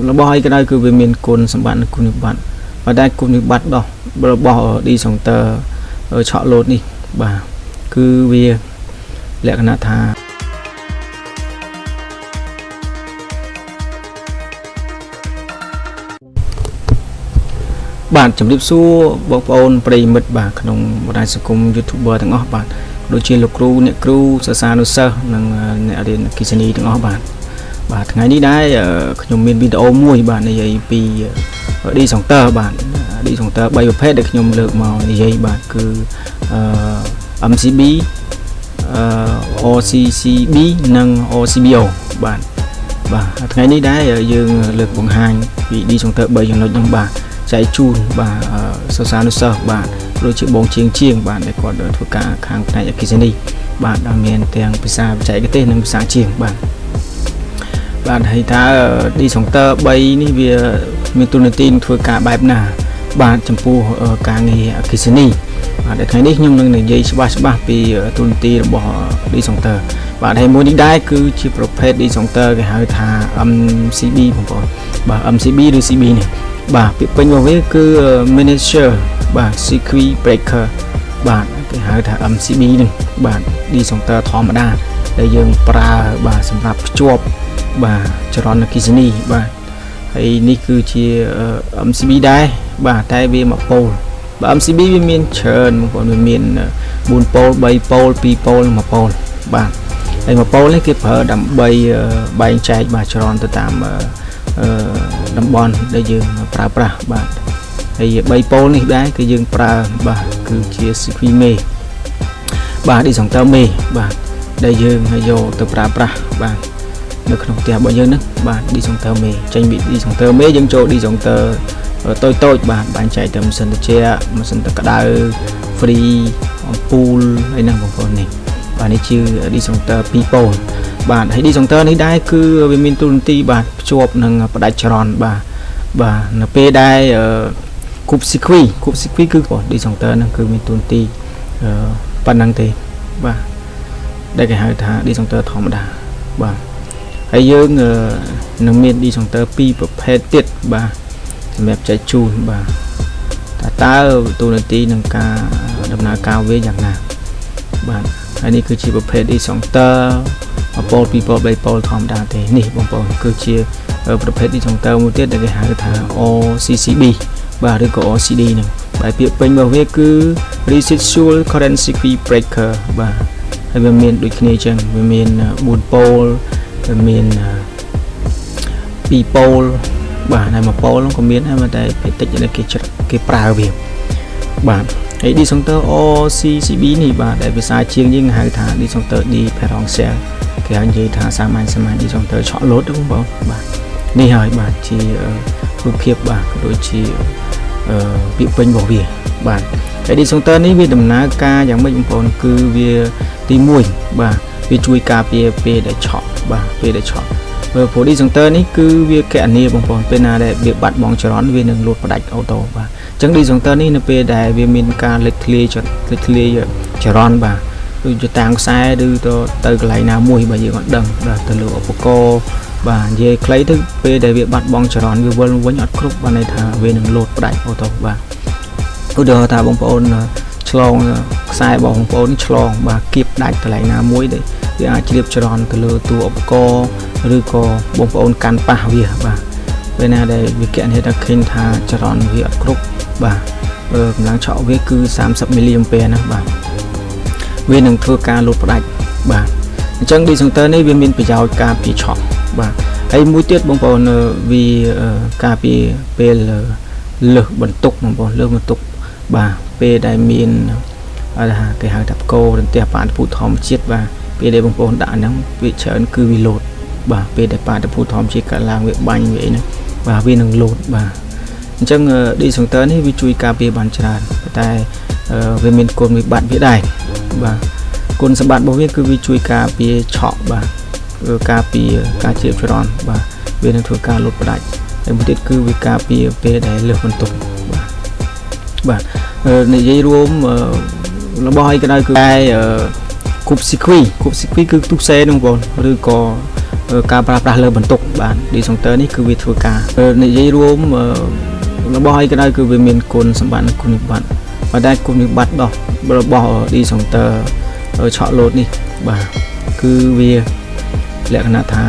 របស់អីក៏ដោយគឺវាមានគុណសម្បត្តិនិងគុណវិបត្តិប៉ុន្តែគុណវិបត្តិដោះរបស់ disjoncteur ឆក់លោតនេះបាទគឺវាលក្ខណៈថាបាទជំរាបសួរបងប្អូនប្រិយមិត្តបាទក្នុងបណ្ដាញសង្គម YouTuber ទាំងអស់បាទដូចជាលោកគ្រូអ្នកគ្រូសិស្សានុសិស្សនិងអ្នករៀនអគ្គិសនីទាំងអស់បាទបាទថ្ងៃនេះដែរខ្ញុំមានវីដេអូមួយបាទនិយាយពី disjoncteur បាទ disjoncteur 3ប្រភេទដែលខ្ញុំលើកមកនិយាយបាទគឺ MCB RCCB និង RCBO បាទបាទថ្ងៃនេះដែរយើងលើកបង្ហាញពី disjoncteur 3ចំណុចហ្នឹងបាទចែកជូនបាទសិស្សានុសិស្សបាទដូចជាបងជាងជាងបាទដែលគាត់ធ្វើការខាងផ្នែកអគ្គិសនីបាទដែលមានទាំងភាសាបច្ចេកទេសនិងភាសាជាងបាទបាទហើយតើ disjoncteur 3នេះវាមានតួនាទីនឹងធ្វើការបែបណា បាទចំពោះការងារអគ្គិសនីបាទថ្ងៃនេះខ្ញុំនឹងនិយាយច្បាស់ច្បាស់ពីតួនាទីរបស់ disjoncteur បាទហើយមួយនេះដែរគឺជាប្រភេទ disjoncteur គេហៅថា MCB បងប្អូនបាទ MCB ឬ CB នេះបាទពាក្យពេញរបស់វាគឺ Miniature បាទ Circuit Breaker បាទគេហៅថា MCB នឹងបាទ disjoncteur ធម្មតាដែលយើងប្រើបាទសម្រាប់ភ្ជាប់បាទចរន្តអគ្គិសនីបាទហើយនេះគឺជា MCB ដែរបាទតែវាមួយប៉ូលបាទ MCB វាមានច្រើនបងប្អូនវាមាន4ប៉ូល3ប៉ូល2ប៉ូល1ប៉ូលបាទហើយមួយប៉ូលនេះគេប្រើដើម្បីបែងចែកបាទចរន្តទៅតាមតំបន់ដែលយើងប្រើប្រាស់បាទហើយ3ប៉ូលនេះដែរគឺយើងប្រើបាទគឺជា circuit មេបាទ disjoncteur មេបាទដែលយើងយកទៅប្រើប្រាស់បាទនៅក្នុងផ្ទះរបស់យើងហ្នឹងបាទ disjoncteur មេចេញពី disjoncteur មេយើងចូល disjoncteur តូចតូចបាទបែងចែកទៅម៉ាស៊ីនត្រជាក់ម៉ាស៊ីនទឹកក្តៅ free អំពូលអីហ្នឹងបងប្អូននេះបាទនេះជា disjoncteur 2ប៉ូលបាទហើយ disjoncteur នេះដែរគឺវាមានតួនាទីបាទភ្ជាប់នឹងផ្ដាច់ចរន្តបាទបាទនៅពេលដែលគប់ circuit គប់ circuit គឺ disjoncteur ហ្នឹងគឺមានតួនាទីប៉ុណ្ណឹងទេបាទដែលគេហៅថា disjoncteur ធម្មតាបាទហើយយើងនឹងមាន disjoncteur 2ប្រភេទទៀតបាទសម្រាប់ចែកជូនបាទតើតើតួនាទីនឹងការដំណើរការវាយ៉ាងណាបាទហើយនេះគឺជាប្រភេទ disjoncteur 1ប៉ូល2ប៉ូល3ប៉ូលធម្មតាទេនេះបងប្អូនគឺជាប្រភេទ disjoncteur មួយទៀតដែលគេហៅថា RCCB បាទឬក៏ RCD ហ្នឹងបាទពាក្យពេញរបស់វាគឺ Residual Current Circuit Breaker បាទហើយវាមានដូចគ្នាអញ្ចឹងវាមាន4ប៉ូលវាមាន2ប៉ូលបាទហើយមួយប៉ូលក៏មានដែរតែភាគតិចដែលគេគេប្រើវាបាទហើយ disjoncteur RCCB នេះបាទដែលភាសាជាងយើងហៅថា disjoncteur différentiel គេហៅនិយាយថាសាមញ្ញសាមញ្ញ disjoncteur ឆក់លោតបងប្អូនបាទនេះហើយបាទជារូបភាពបាទក៏ដូចជាពាក្យពេញរបស់វាបាទហើយ disjoncteur នេះវាដំណើរការយ៉ាងម៉េចបងប្អូនគឺវាទី1បាទវាជួយការពារពេលដែលឆក់បាទពេលដែលឆក់ព្រោះ disjoncteur នេះគឺវាកណនាបងប្អូនពេលណាដែលវាបាត់បង់ចរន្តវានឹងលោតផ្ដាច់ auto បាទអញ្ចឹង disjoncteur នេះនៅពេលដែលវាមានការលេចធ្លាយលេចធ្លាយចរន្តបាទដូចជាតាមខ្សែឬទៅទៅកន្លែងណាមួយបាទយើងអត់ដឹងបាទទៅលើឧបករណ៍បាទនិយាយខ្លីទៅពេលដែលវាបាត់បង់ចរន្តវាវិលវិញអត់គ្រប់បាទន័យថាវានឹងលោតផ្ដាច់ auto បាទឧទាហរណ៍ថាបងប្អូនឆ្លងខ្សែរបស់បងប្អូនឆ្លងបាទគៀបដាច់កន្លែងណាមួយដែលវាអាចជ្រាបចរន្តទៅលើតួឧបករណ៍ឬក៏បងប្អូនកាន់ប៉ះវាបាទពេលណាដែលវាគណនាថាឃើញថាចរន្តវាអត់គ្រប់បាទកម្លាំងឆក់វាគឺ30មីលីអាំពែណាបាទវានឹងធ្វើការលោតផ្ដាច់បាទអញ្ចឹង disjoncteur នេះវាមានប្រយោជន៍ការពារឆក់បាទហើយមួយទៀតបងប្អូនវាការពារពេលលើសបន្ទុកបងប្អូនលើសបន្ទុកបាទពេលដែលមានថាគេហៅថាផ្គររន្ទះបាតុភូតធម្មជាតិបាទពេលដែលបងប្អូនដាក់ហ្នឹងវាច្រើនគឺវាលោតបាទពេលដែលបាតុភូតធម្មជាតិកើតឡើងវាបាញ់វាអីហ្នឹងបាទវានឹងលោតបាទអញ្ចឹង disjoncteur នេះវាជួយការពារបានច្រើនតែវាមានគុណវិបត្តិវាដែរបាទគុណសម្បត្តិរបស់វាគឺវាជួយការពារឆក់បាទការពារការជ្រាបចរន្តបាទវានឹងធ្វើការលោតផ្ដាច់ហើយមួយទៀតគឺវាការពារពេលដែលលើសបន្ទុកបាទបាទនិយាយរួមរបស់អីក៏ដោយគឺតែគប់ circuit គប់ circuit គឺទុះសេហ្នឹងបងប្អូនឬក៏ ការប្រើប្រាស់លើបន្ទុកបាទ disjoncteur នេះគឺវាធ្វើការនិយាយរួមរបស់អីក៏ដោយគឺវាមានគុណសម្បត្តិនិងគុណវិបត្តិប៉ុន្តែគុណវិបត្តិដោះរបស់ disjoncteur ឆក់លោតនេះបាទគឺវាលក្ខណៈថា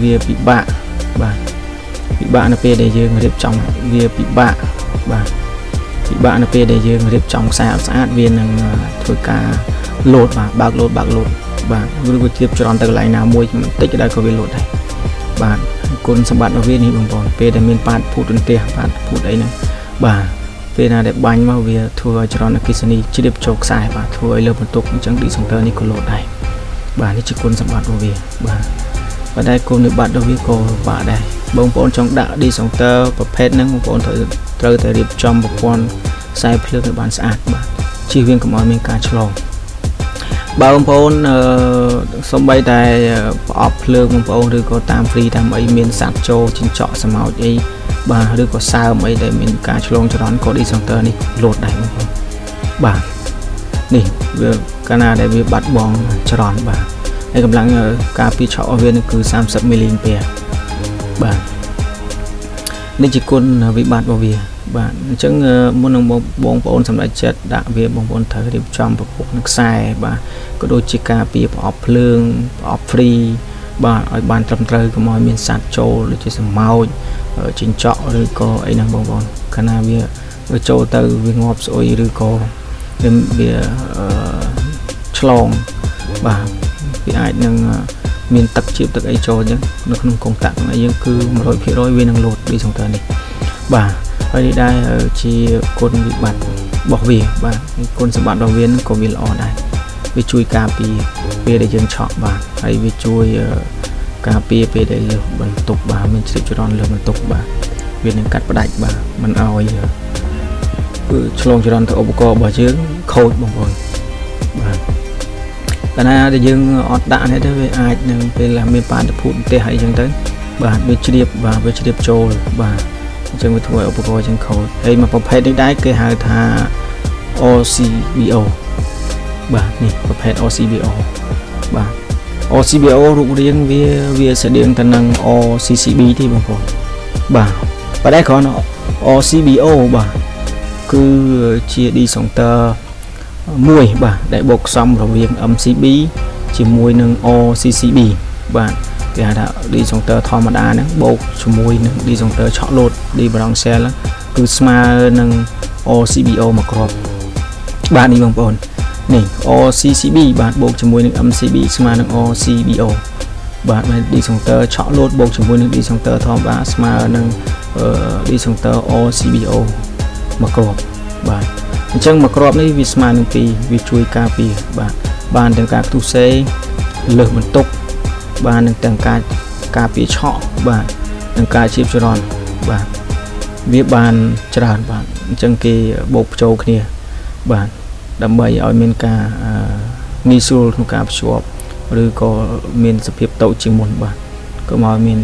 វាពិបាកបាទពិបាកនៅពេលដែលយើងរៀបចំវាពិបាកបាទពិបាកនៅពេលដែលយើងរៀបចំខ្សែអត់ស្អាតវានឹងធ្វើការលោតបាទបើកលោតបើកលោតបាទឬក៏ជ្រាបចរន្តទៅកន្លែងណាមួយបន្តិចក៏ដោយក៏វាលោតដែរបាទគុណសម្បត្តិរបស់វានេះបងប្អូនពេលដែលមានបាតភូតរន្ទះបាតភូតអីហ្នឹងបាទពេលណាដែលបាញ់មកវាធ្វើឲ្យចរន្តអគ្គិសនីជ្រាបចូលខ្សែបាទធ្វើឲ្យលើបន្ទុកអញ្ចឹង disjoncteur នេះក៏លោតដែរបាទនេះជាគុណសម្បត្តិរបស់វាបាទប៉ុន្តែគុណវិបត្តិរបស់វាក៏ពិបាកដែរបងប្អូនចង់ដាក់ disjoncteur ប្រភេទហ្នឹងបងប្អូនត្រូវត្រូវតែរៀបចំប្រព័ន្ធខ្សែភ្លើងឲ្យបានស្អាតបាទជៀសវាងកុំឲ្យមានការឆ្លងបើបងប្អូនអឺសំបីតែប្រអប់ភ្លើងបងប្អូនឬក៏តាមហ្វ្រីតាមអីមានសត្វចូលចិញ្ចក់សម្ោចអីបាទឬក៏សើមអីដែលមានការឆ្លងចរន្តក៏ disjoncteur នេះលោតដែរបងប្អូនបាទនេះវាកាលណាដែលវាបាត់បង់ចរន្តបាទហើយកម្លាំងការពីឆក់របស់វានឹងគឺ30មីលីអាំពែបាទនេះជាគុណវិបត្តិរបស់វាបាទអញ្ចឹងមុននឹងបងប្អូនសម្រេចចិត្តដាក់វាបងប្អូនត្រូវរៀបចំប្រភពនឹងខ្សែបាទក៏ដូចជាការពារប្រអប់ភ្លើងប្រអប់ free បាទឲ្យបានត្រឹមត្រូវកុំឲ្យមានសត្វចូលដូចជាសម្ោចចិញ្ចក់ឬក៏អីហ្នឹងបងប្អូនកាលណាវាចូលទៅវាងាប់ស្អុយឬក៏វាឆ្លងបាទវាអាចនឹងមានទឹកជីបទឹកអីចូលអញ្ចឹងនៅក្នុងកុងតាក់របស់យើងគឺ100%វានឹងលោត disjoncteur នេះបាទហើយនេះដែរជាគុណវិបត្តិរបស់វាបាទគុណសម្បត្តិរបស់វានឹងក៏វាល្អដែរវាជួយការពារពេលដែលយើងឆក់បាទហើយវាជួយការពារពេលដែលលើសបន្ទុកបាទមានជ្រាបចរន្តលើសបន្ទុកបាទវានឹងកាត់ផ្ដាច់បាទមិនឲ្យគឺឆ្លងចរន្តទៅឧបករណ៍របស់យើងខូចបងប្អូនបាទកាលណាដែលយើងអត់ដាក់នេះទៅវាអាចនឹងពេលមានបាតុភូតផ្ទះអីចឹងទៅបាទវាជ្រាបបាទវាជ្រាបចូលបាទអញ្ចឹងវាធ្វើឲ្យឧបករណ៍ចឹងខូចហើយមួយប្រភេទនេះដែរគេហៅថា RCBO បាទនេះប្រភេទ RCBO បាទ RCBO រូបរាងវាវាស្តៀងទៅនឹង RCCB ទេបងប្អូនបាទប៉ុន្តែគ្រាន់ RCBO បាទគឺជា disjoncteur មួយបាទដែលបូកផ្សំរវាង MCB ជាមួយនឹង RCCB បាទគេហៅថា disjoncteur ធម្មតាហ្នឹងបូកជាមួយនឹង disjoncteur ឆក់លោត differential គឺស្មើនឹង RCBO មួយគ្រាប់បាទនេះបងប្អូននេះ RCCB បាទបូកជាមួយនឹង MCB ស្មើនឹង RCBO បាទមាន disjoncteur ឆក់លោតបូកជាមួយនឹង disjoncteur ធម្មតាស្មើនឹង disjoncteur RCBO មួយគ្រាប់បាទអញ្ចឹងមួយគ្រាប់នេះវាស្មើនឹង2វាជួយការពារបាទបានទាំងការផ្ទុះសេលើសបន្ទុកបាននឹងទាំងការការពារឆក់បាទនិងការជ្រាបចរន្តបាទវាបានច្រើនបាទអញ្ចឹងគេបូកបញ្ចូលគ្នាបាទដើម្បីឲ្យមានការងាយស្រួលក្នុងការភ្ជាប់ឬក៏មានសភាពតូចជាងមុនបាទក៏មកមាន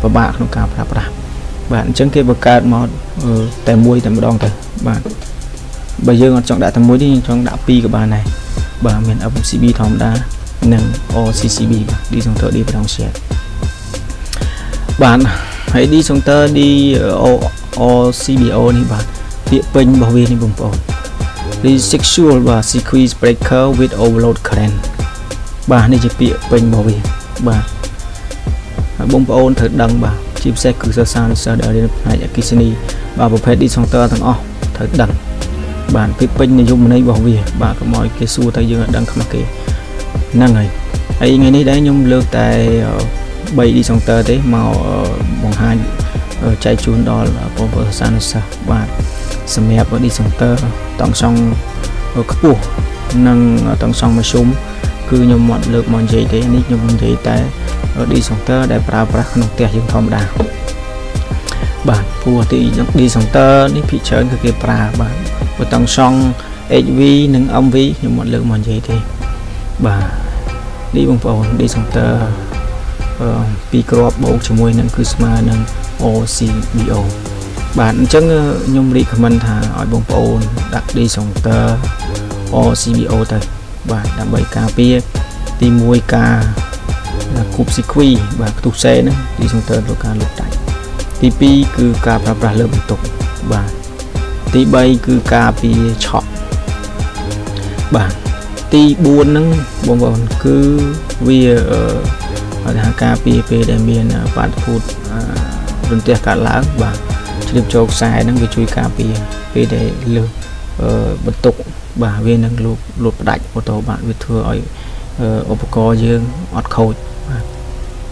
ពិបាកក្នុងការប្រើប្រាស់បាទអញ្ចឹងគេបង្កើតមកតែមួយតែម្ដងទៅបាទបើយើងអត់ចង់ដាក់តែមួយទេយើងចង់ដាក់ពីរក៏បានដែរបាទមាន MCB ធម្មតានិង RCCB បាទ disjoncteur differential បាទហើយ disjoncteur D RCBO នេះបាទពាក្យពេញរបស់វានេះបងប្អូន Residual បាទ Circuit Breaker with Overload Current បាទនេះជាពាក្យពេញរបស់វាបាទហើយបងប្អូនត្រូវដឹងបាទជាពិសេសគឺសិស្សានុសិស្សដែលរៀនផ្នែកអគ្គិសនីបាទប្រភេទ disjoncteur ទាំងអស់ត្រូវដឹងបាទពាក្យពេញនិយមន័យរបស់វាបាទកុំឲ្យគេសួរទៅយើងអត់ដឹងខ្មាស់គេហ្នឹងហើយហើយថ្ងៃនេះដែរខ្ញុំលើកតែ3 disjoncteur ទេមកបង្ហាញចែកជូនដល់បងប្អូនសិស្សានុសិស្សបាទសម្រាប់ disjoncteur តង់ស្យុងខ្ពស់និងតង់ស្យុងមធ្យមគឺខ្ញុំអត់លើកមកនិយាយទេនេះខ្ញុំនិយាយតែ disjoncteur ដែលប្រើប្រាស់ក្នុងផ្ទះយើងធម្មតាបាទព្រោះទី disjoncteur នេះភាគច្រើនគឺគេប្រើបាទបើតង់ស្យុង HV និង MV ខ្ញុំអត់លើកមកនិយាយទេបាទនេះបងប្អូន disjoncteur ពីរគ្រាប់បូកជាមួយនឹងគឺស្មើនឹង RCBO បាទអញ្ចឹងខ្ញុំ recommend ថាឲ្យបងប្អូនដាក់ disjoncteur RCBO ទៅបាទដើម្បីការពារទី1ការ coupe-circuit បាទផ្ទុះសេហ្នឹង disjoncteur ត្រូវការលោតដាច់ទី2គឺការប្រើប្រាស់លើបន្ទុកបាទទី3គឺការពារឆក់បាទទី4ហ្នឹងបងប្អូនគឺវាអឺហៅថាការពារពេលដែលមានបាតុភូតរន្ទះកើតឡើងបាទជ្រាបចូលខ្សែហ្នឹងវាជួយការពារពេលដែលលើសបន្ទុកបាទវានឹងលោតលោតផ្ដាច់auto បាទវាធ្វើឲ្យឧបករណ៍យើងអត់ខូចបាទ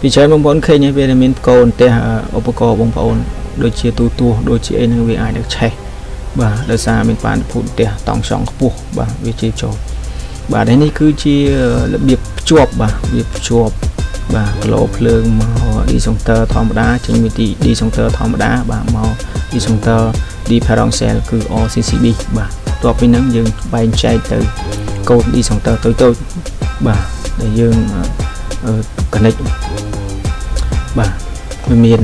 ពីច្រើនបងប្អូនឃើញហើយវាមានផ្គរន្ទះឧបករណ៍បងប្អូនដូចជាទូទស្សន៍ដូចជាអីហ្នឹងវាអាចនឹងឆេះបាទដោយសារមានបានភូតផ្ទះតង់ចង់ខ្ពស់បាទវាជាចូលបាទនេះគឺជារបៀបភ្ជាប់បាទវាភ្ជាប់បាទគីឡូភ្លើងមក disjoncteur ធម្មតាចេញពី disjoncteur ធម្មតាបាទមក disjoncteur différentiel គឺ RCCB បាទតបពីហ្នឹងយើងបែងចែកទៅកូន disjoncteur តូចតូចបាទដែលយើង connect បាទវាមាន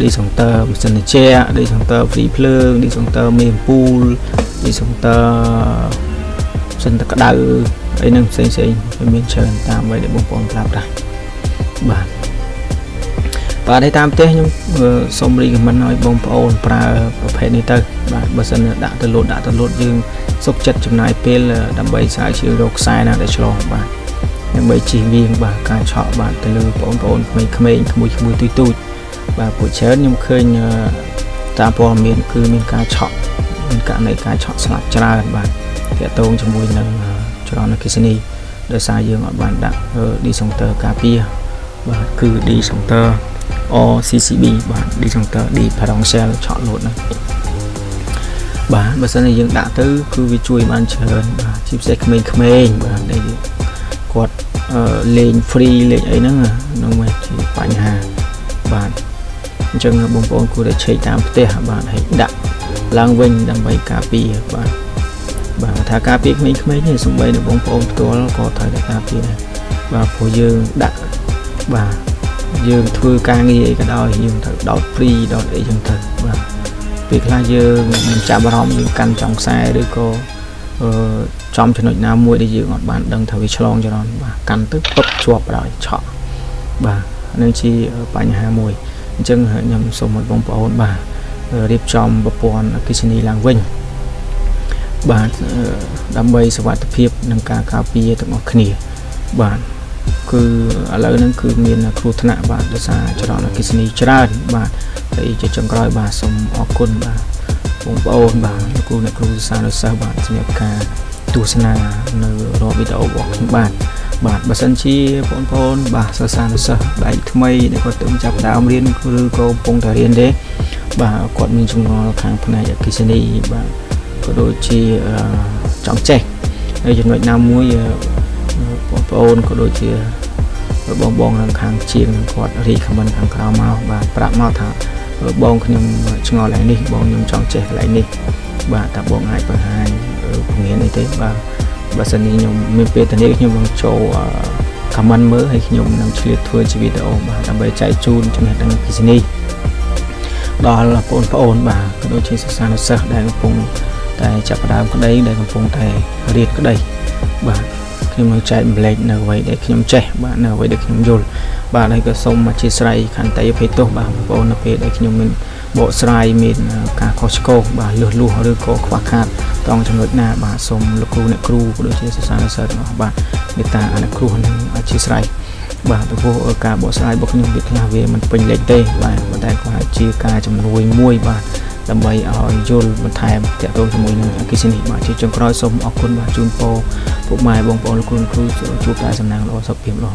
disjoncteur ម៉ាស៊ីនត្រជាក់ disjoncteur ព្រីភ្លើង disjoncteur មេអំពូល disjoncteur ម៉ាស៊ីនទឹកក្តៅអីហ្នឹងផ្សេងផ្សេងវាមានច្រើនតាមអ្វីដែលបងប្អូនប្រើប្រាស់បាទបាទហើយតាមផ្ទះខ្ញុំសូម recommend ឲ្យបងប្អូនប្រើប្រភេទនេះទៅបាទបើសិនដាក់ទៅលោតដាក់ទៅលោតយើងសុខចិត្តចំណាយពេលដើម្បីស្រាវជ្រាវរកខ្សែណាដែលឆ្លងបាទដើម្បីជៀសវាងបាទការឆក់បាទទៅលើបងប្អូនក្មេងៗក្មួយក្មួយទូចទូចបាទពួកច្រើនខ្ញុំឃើញតាមព័ត៌មានគឺមានការឆក់មានករណីការឆក់ស្លាប់ច្រើនបាទតាក់ទងជាមួយនឹងចរន្តអគ្គិសនីដោយសារយើងអត់បានដាក់ disjoncteur ការពារបាទគឺ disjoncteur RCCB បាទ disjoncteur différentiel ឆក់លោតហ្នឹងបាទបើសិនជាយើងដាក់ទៅគឺវាជួយបានច្រើនបាទជាពិសេសក្មេងៗបាទដែលគាត់លេង free លេងអីហ្នឹងហ្នឹងមកជាបញ្ហាបាទអញ្ចឹងបងប្អូនគួរតែឆែកតាមផ្ទះបាទហើយដាក់ឡើងវិញដើម្បីការពារបាទបាទថាការពារក្មេងៗនេះសំបីនៅបងប្អូនផ្ទាល់ក៏ត្រូវតែការពារដែរបាទព្រោះយើងដាក់បាទយើងធ្វើការងារអីក៏ដោយយើងត្រូវដោត free ដោតអីចឹងទៅបាទពេលខ្លះយើងមិនចាប់អារម្មណ៍យើងកាន់ចុងខ្សែឬក៏អឺចំចំណុចណាមួយដែលយើងអត់បានដឹងថាវាឆ្លងចរន្តបាទកាន់ទៅពឹបជាប់ដល់ឆក់បាទនឹងជាបញ្ហាមួយអញ្ចឹងខ្ញុំសូមឲ្យបងប្អូនបាទរៀបចំប្រព័ន្ធអគ្គិសនីឡើងវិញបាទដើម្បីសុវត្ថិភាពនិងការការពារទាំងអស់គ្នាបាទគឺឥឡូវហ្នឹងគឺមានគ្រោះថ្នាក់បាទដោយសារចរន្តអគ្គិសនីច្រើនបាទហើយជាចុងក្រោយបាទសូមអរគុណបាទបងប្អូនបាទលោកគ្រូអ្នកគ្រូសិស្សានុសិស្សបាទសម្រាប់ការទស្សនានៅរាល់វីដេអូរបស់ខ្ញុំបាទបាទបើសិនជាបងប្អូនបាទសិស្សានុសិស្សដៃថ្មីដែលគាត់ទើបចាប់ផ្ដើមរៀនឬក៏កំពុងតែរៀនទេបាទគាត់មានចម្ងល់ខាងផ្នែកអគ្គិសនីបាទក៏ដូចជាចង់ចេះហើយចំណុចណាមួយបងប្អូនក៏ដូចជាបងបងនៅខាងជាងគាត់ recommend ខាងក្រៅមកបាទប្រាប់មកថាបងខ្ញុំឆ្ងល់កន្លែងនេះបងខ្ញុំចង់ចេះកន្លែងនេះបាទតើបងអាចបង្ហាញពង្រៀនអីទេបាទបើសិនជាខ្ញុំមានពេលតនេះខ្ញុំនឹងចូល comment មើលហើយខ្ញុំនឹងឆ្លៀតធ្វើជាវីដេអូបាទដើម្បីចែកជូនចំណេះដឹងអគ្គិសនីដល់បងប្អូនបាទក៏ដូចជាសិស្សានុសិស្សដែលកំពុងតែចាប់ផ្ដើមក្តីដែលកំពុងតែរៀនក្តីបាទខ្ញុំនឹងចែករំលែកនៅអ្វីដែលខ្ញុំចេះបាទនៅអ្វីដែលខ្ញុំយល់បាទហើយក៏សូមអធ្យាស្រ័យខន្តីអភ័យទោសបាទបងប្អូននៅពេលដែលខ្ញុំមានបកស្រាយមានការខុសឆ្គងបាទលឺសលួសឬក៏ខ្វះខាតត្រង់ចំណុចណាបាទសូមលោកគ្រូអ្នកគ្រូក៏ដូចជាសិស្សានុសិស្សទាំងអស់បាទមេត្តាអនុគ្រោះនិងអធ្យាស្រ័យបាទពីព្រោះការបកស្រាយរបស់ខ្ញុំវាខ្លះវាមិនពេញលេញទេបាទប៉ុន្តែគាត់ជាការជំនួយមួយបាទដើម្បីឲ្យយល់បន្ថែមតាក់ទងជាមួយនឹងអគ្គិសនីបាទជាចុងក្រោយសូមអរគុណបាទជូនពរពុកម៉ែបងប្អូនលោកគ្រូអ្នកគ្រូជួបតែសំណាងល្អសុខភាពល្អ។